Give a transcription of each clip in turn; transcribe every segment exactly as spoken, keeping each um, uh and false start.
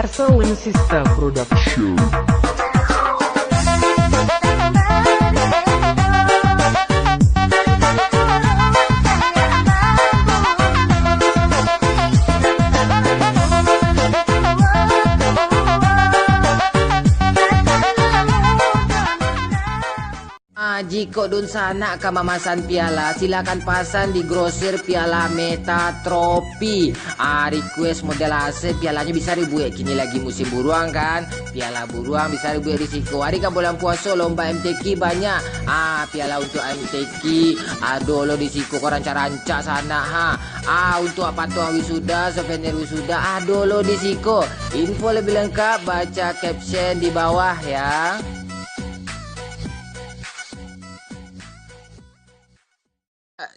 Sound Sister Production. Ah, jikok dunsanak ka mamasan piala, silakan pasan di grosir Piala Meta Trophy. Ah, request model ase, pialanyo bisa dibuek kini lagi musim buruang kan. Piala buruang bisa dibuek di siko. Ari ka bulan puaso, lomba M T Q banyak. Ah, piala untuk M T Q, ado lo di siko, ko rancak-rancak sanak ha. Ah, untuk patung wisuda, souvenir wisuda, ado lo di siko. Info lebih lengkap, baca caption di bawah ya.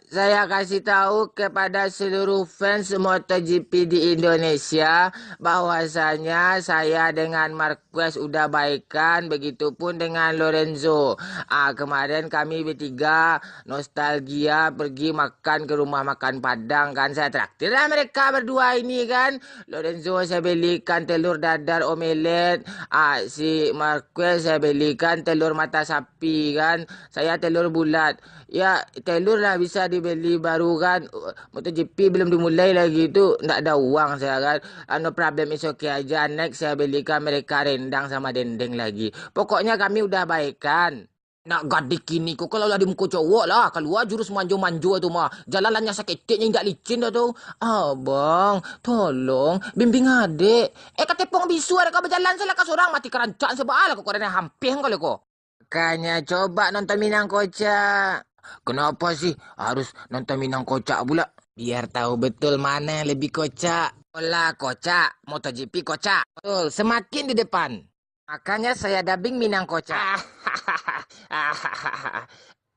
Saya kasih tahu kepada seluruh fans MotoGP di Indonesia bahwasanya saya dengan Marquez udah baikan, begitupun dengan Lorenzo. Ah, kemarin kami bertiga nostalgia pergi makan ke rumah makan Padang kan. Saya traktir lah mereka berdua ini kan. Lorenzo saya belikan telur dadar omelet, ah, si Marquez saya belikan telur mata sapi kan. Saya telur bulat. Ya, telur lah bisa dibeli baru kan. MotoGP belum dimulai lagi tu, ndak ada uang saya kan. Ah, no problem, it's okay aja. Next saya belikan mereka rendang sama dendeng lagi. Pokoknya kami udah baikan. Nak gadih kini ko, kalau lah di muko cowok lah, kalua jurus manjo-manjo tu mah. Jalan lah nyo saketek nyo indak licin dah tu. Abang, tolong, bimbing adek. Eh, katepong bisu adek ka bajalan salah ka sorang, mati karancak sabaa lah ko, kok ado nan hampeh ko leko. Makanya coba nonton Minang Kocak. Kenapa sih harus nonton Minang Kocak pula? Biar tahu betul mana yang lebih kocak. Bola kocak, MotoGP kocak. Betul, semakin di depan. Makanya saya dubbing Minang Kocak.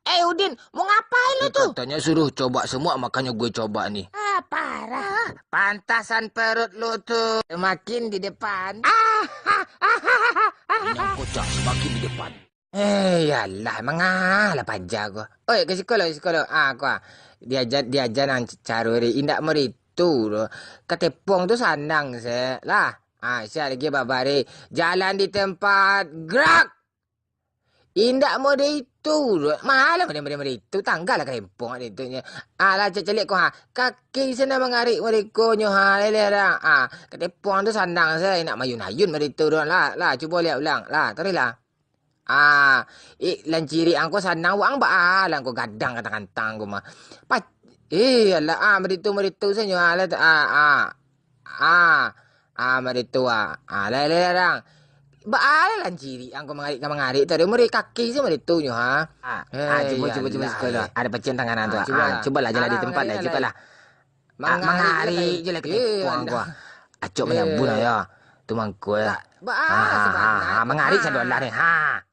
Eh, Udin, mau ngapain lu tu? Katanya suruh coba semua, makanya gue coba nih. Ah, parah. Pantasan perut lu tu semakin di depan. Minang Kocak semakin di depan. Eh, yalah, mangah lah paja ko. Oi, ke siko lo, ke siko lo. Ah, ko ah. Diaja, diaja nan caro ri. Indak meritu doh. Katepong tu sanang se. Lah. Ah, sia lagi babari. Jalan di tempat. Gerak! Indak mode itu doh. Malah mode, mode, mode itu. Tangga lah karempong ada itu nya. Alah, cek celiak ko ha. Kaki sana mangarik mode ko nyo ha. Leleh dah. Ah, katepong tu sanang se. Indak mayun-ayun mode itu doh. Lah, lah, cubo lihat ulang. Lah, taruih lah. Ah, eh, lancirik angko sanang, wang baa lah angko gadang kantang-kantang ko mah. Pac-, eh, alah, ah, maritu-maritu sanyo, alah, ah, ah, ah, ah, maritu, ah, ah, lah, lah, lah, dang. Baa lah lancirik angko mangarik ka mangarik tadi, muri kaki se maritu nyo, ha. Ah, ah, cubo, cubo, cubo, cubo lah. Ada pacik tangan tu, ah, cubolah jalan di tempat lah, cubolah. Mangarik je lah ketipuan ko. Acok manyabun ayo. Tu mangko yo. Mangarik sadolah ni. Ha.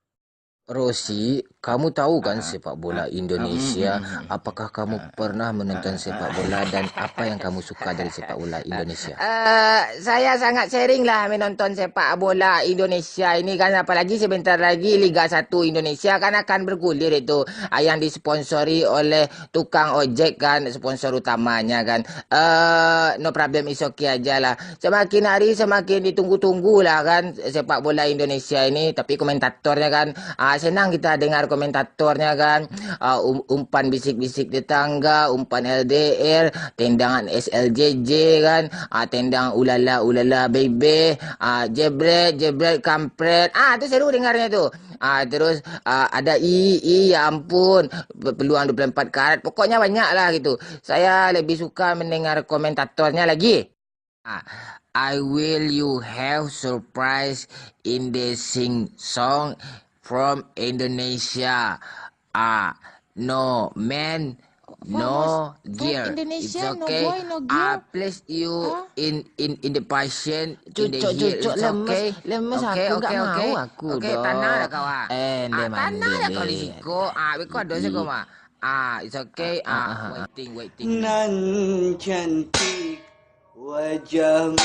Rosi, kamu tahu kan sepak bola Indonesia? Apakah kamu pernah menonton sepak bola dan apa yang kamu suka dari sepak bola Indonesia? Eh, saya sangat sering lah menonton sepak bola Indonesia ini kan, apalagi sebentar lagi Liga satu Indonesia kan akan bergulir itu, ah, yang disponsori oleh tukang ojek kan, sponsor utamanya kan. Eh, no problem, is okay aja lah. Semakin hari semakin ditunggu-tunggu lah kan sepak bola Indonesia ini. Tapi komentatornya kan, ah, senang kita dengar komentatornya kan. Ah, um-, umpan bisik-bisik tetangga, umpan L D R, tendangan S L J J kan. Ah, tendang ulala, ulala baby, ah, jebret, jebret kampret. Ah, tu seru dengarnya tu. Ah, terus, ah, ada i, i, ya ampun, pe-, peluang dua puluh empat karat. Pokoknya banyak lah gitu. Saya lebih suka mendengar komentatornya lagi. Ah, I will you have surprise in the sing song from Indonesia. Ah, no man, no girl. It's okay. I place you in, in, in the passion, in the hill. It's okay. Okay, okay, okay. Okay, tanang lah kau, ah. Ah, tanang lah kau di siko. Ah, beko ado siko mah. Ah, it's okay. Ah, waiting, waiting. Nan cantik wajahmu,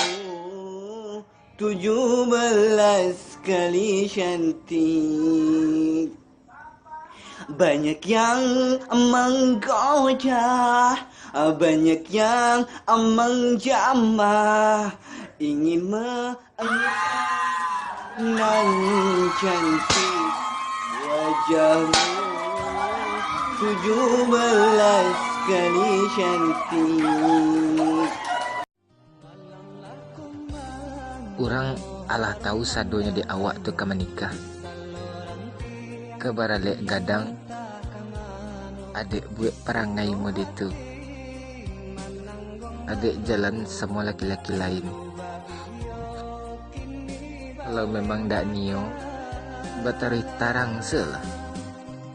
tujuh belas kali cantik. Banyak yang menggoda, Banyak yang menjamah, ingin me-, nan cantik wajahmu, tujuh belas kali cantik. Urang alah tahu sadonyo dek awak tu ka manikah. Ka baralek gadang, adek buek parangai mode tu. Adek jalan samo laki-laki lain. Kalau memang dak nio, bataruih tarang se lah.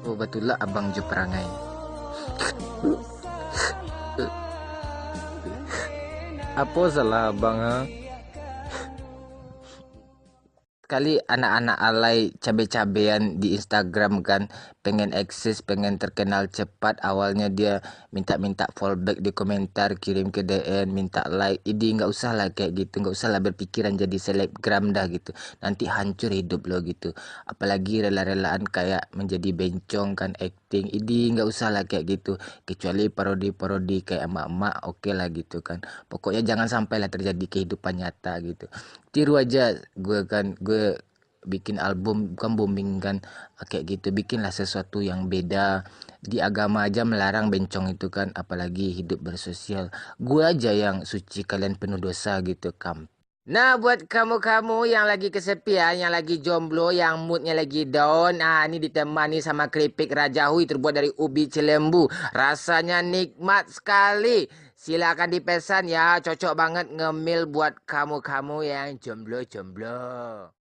Oh, batulak abang jo parangai. Apo salah abang, ha? Sekali anak-anak alay cabe-cabean di Instagram kan, pengen eksis, pengen terkenal cepat, awalnya dia minta-minta follow back di komentar, kirim ke D M, minta like. Idi, nggak usah lah kayak gitu, nggak usah lah berpikiran jadi selebgram dah gitu. Nanti hancur hidup lo gitu. Apalagi rela-relaan kayak menjadi bencong kan, akting. Idi, nggak usah lah kayak gitu. Kecuali parodi-parodi kayak emak-emak, oke lah gitu kan. Pokoknya jangan sampai lah terjadi kehidupan nyata gitu. Tiru aja gue kan, gue bikin album bukan booming kan, kayak gitu. Bikinlah sesuatu yang beda. Di agama aja melarang bencong itu kan, apalagi hidup bersosial. Gue aja yang suci, kalian penuh dosa gitu, kam. Nah, buat kamu-kamu yang lagi kesepian, yang lagi jomblo, yang moodnya lagi down, ah, ini ditemani sama keripik Raja Hui terbuat dari ubi cilembu. Rasanya nikmat sekali. Silakan dipesan ya, cocok banget ngemil buat kamu-kamu yang jomblo-jomblo.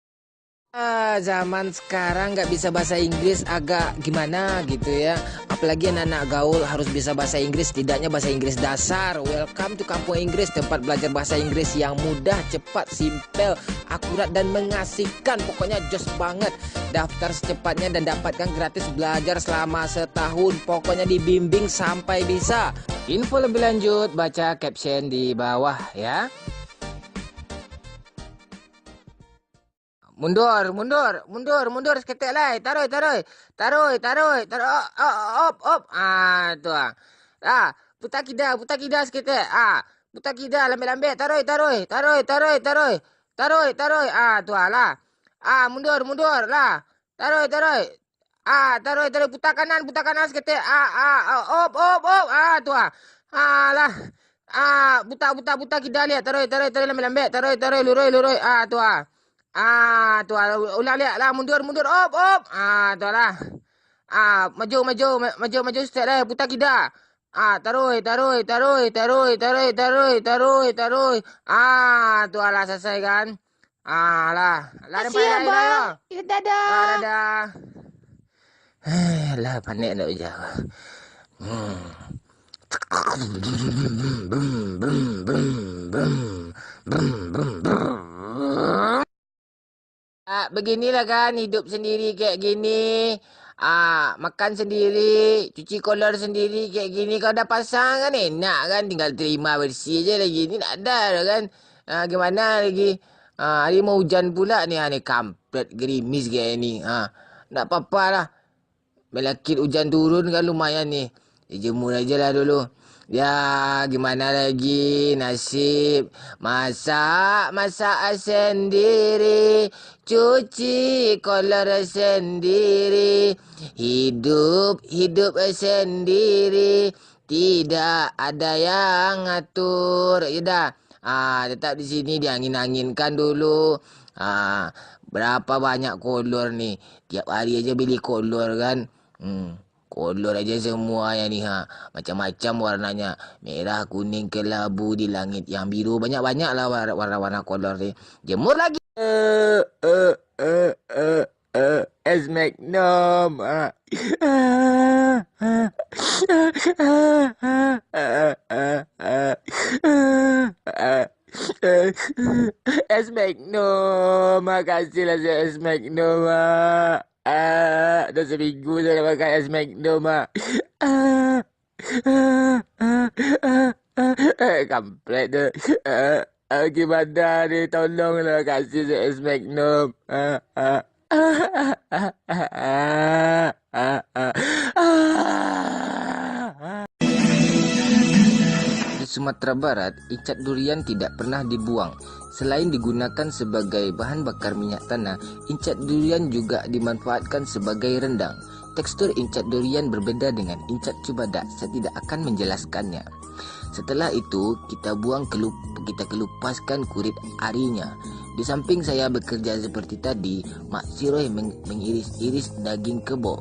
Ah, zaman sekarang nggak bisa bahasa Inggris agak gimana gitu ya. Apalagi anak-anak gaul harus bisa bahasa Inggris, setidaknya bahasa Inggris dasar. Welcome to Kampung Inggris, tempat belajar bahasa Inggris yang mudah, cepat, simpel, akurat, dan mengasihkan. Pokoknya jos banget. Daftar secepatnya dan dapatkan gratis belajar selama setahun. Pokoknya dibimbing sampai bisa. Info lebih lanjut, baca caption di bawah ya. Mundur, mundur, mundur, mundur saketek lai. Taruih, taruih. Taruih, taruih, taruih. Op, op, op, op. Ah, tu ah. Ah, puta kida, puta kida saketek. Ah, puta kida, lambek-lambek. Taruih, taruih, taruih, taruih, taruih. Taruih, taruih. Ah, tu ah lah. Ah, mundur, mundur lah. Taruih, taruih. Ah, taruih, taruih, puta kanan, puta kanan saketek. Ah, ah, ah, op, op, op. Ah, tu ah. Ah, lah. Ah, puta, puta, puta kida liak. Taruih, taruih, taruih, lambek, lambek. Taruih, taruih, luruih, luruih. Ah, tu ah. Ah, tu ah. Ulang liak lah, mundur, mundur. Op, op. Ah, tu lah. Ah, maju, maju, ma-, maju, maju saketek lai. Puta kida. Ah, taruih, taruih, taruih. Ah, tu ah lah, salasai kan. Ah, lah. Lah, makasih, Abang. Dadah. Ah, dadah. Eh, lah, panek nak ujar. Hmm. Ah, beginilah kan, hidup sendiri kayak gini. Ah, makan sendiri, cuci kolor sendiri kayak gini. Kalau ada pasangan kan enak kan, tinggal terima bersih aja lagi. Ini tak ada dah kan. Ah, gimana lagi? Ah, hari mau hujan pula ni, ah, ni kampret gerimis kayak ni. Ah, ndak apa-apa lah. Belakit hujan turun kan lumayan ni. Dijemur aja lah dulu. Ya, gimana lagi nasib. Masak, masak sendiri. Cuci kolor sendiri. Hidup, hidup sendiri. Tidak ada yang ngatur. Ya dah. Ah, tetap di sini diangin-anginkan dulu. Ah, berapa banyak kolor ni. Tiap hari aja beli kolor kan. Hmm, kolor aja semua yang ni ha. Macam-macam warnanya. Merah, kuning, kelabu, di langit yang biru. Banyak-banyak lah war-, warna-warna kolor ni. Jemur lagi. Eh, eh, eh, eh, eh, es Magnum. Ah. Es Magnum. Makasih lah, es Magnum, ah. Ah, dah seminggu saya tak makan es Magnum, ah. Ah, ah, ah, ah, ah. Eh, kampret tu. Ah, ah, gimana ni? Tolonglah kasih saya es Magnum. Ah, ah. Ah, ah, ah, ah, ah, ah. Sumatera Barat, incak durian tidak pernah dibuang. Selain digunakan sebagai bahan bakar minyak tanah, incak durian juga dimanfaatkan sebagai rendang. Tekstur incak durian berbeda dengan incak cubadak, saya tidak akan menjelaskannya. Setelah itu, kita buang kelup-, kita kelupaskan kulit arinya. Di samping saya bekerja seperti tadi, Mak Siroh meng-, mengiris-iris daging kebo.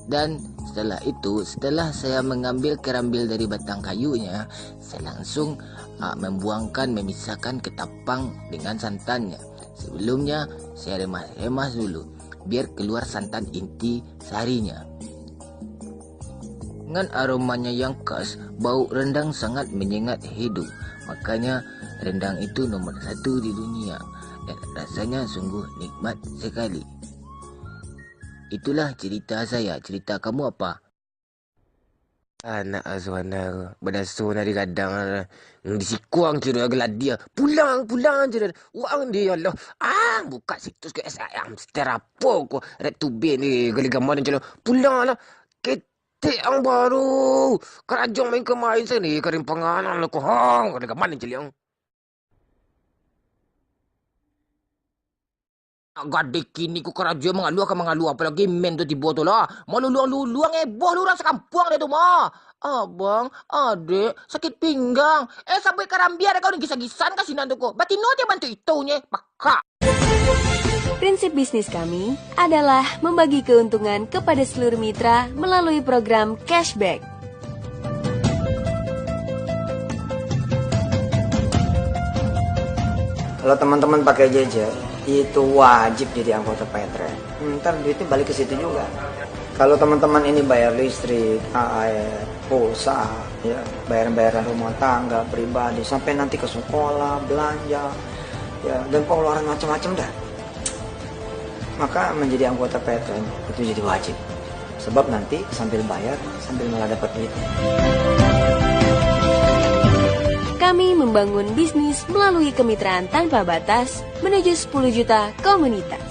Dan setelah itu, setelah saya mengambil kerambil dari batang kayunya, saya langsung, ah, membuangkan, memisahkan ketapang dengan santannya. Sebelumnya, saya remas-remas dulu, biar keluar santan inti sarinya. Dengan aromanya yang khas, bau rendang sangat menyengat hidup. Makanya, rendang itu nomor satu di dunia. Dan rasanya sungguh nikmat sekali. Itulah cerita saya. Cerita kamu apa? Anak asuh anak, badaso nak digadang, disikuang kiro geladi. Pulang, pulang, kiro. Wang di Allah. Ah, buka situs ke S I M, seter apo ko, Red Tube ni, gali gambar ni, calo. Pulang lah. Ketek ang baru. Karajo main kemain sini, karimpangan lah ko. Ha, gali gambar ni, caliang. Gadih kini ko karajo mangaluah ka mangaluah, apolai men tu tibo tu lah. Maluluang-luluang eboh lu urang sakampuang deh tu mah. Abang, adek, sakik pinggang. Eh, sabuik karambia dek kau ni gisa-gisan ka sinan tu ko. Batino je bantuak itu nye, pakak. Prinsip bisnis kami adalah membagi keuntungan kepada seluruh mitra melalui program cashback. Kalau teman-teman pakai Jejer, itu wajib jadi anggota Patreon. Ntar duitnya balik ke situ juga. Kalau teman-teman ini bayar listrik, air, pulsa, ya, bayaran-bayaran rumah tangga, pribadi, sampai nanti ke sekolah, belanja, ya, dan pengeluaran macam-macam dah. Maka menjadi anggota Patreon itu jadi wajib. Sebab nanti sambil bayar, sambil malah dapat duit. Kami membangun bisnis melalui kemitraan tanpa batas menuju sepuluh juta komunitas.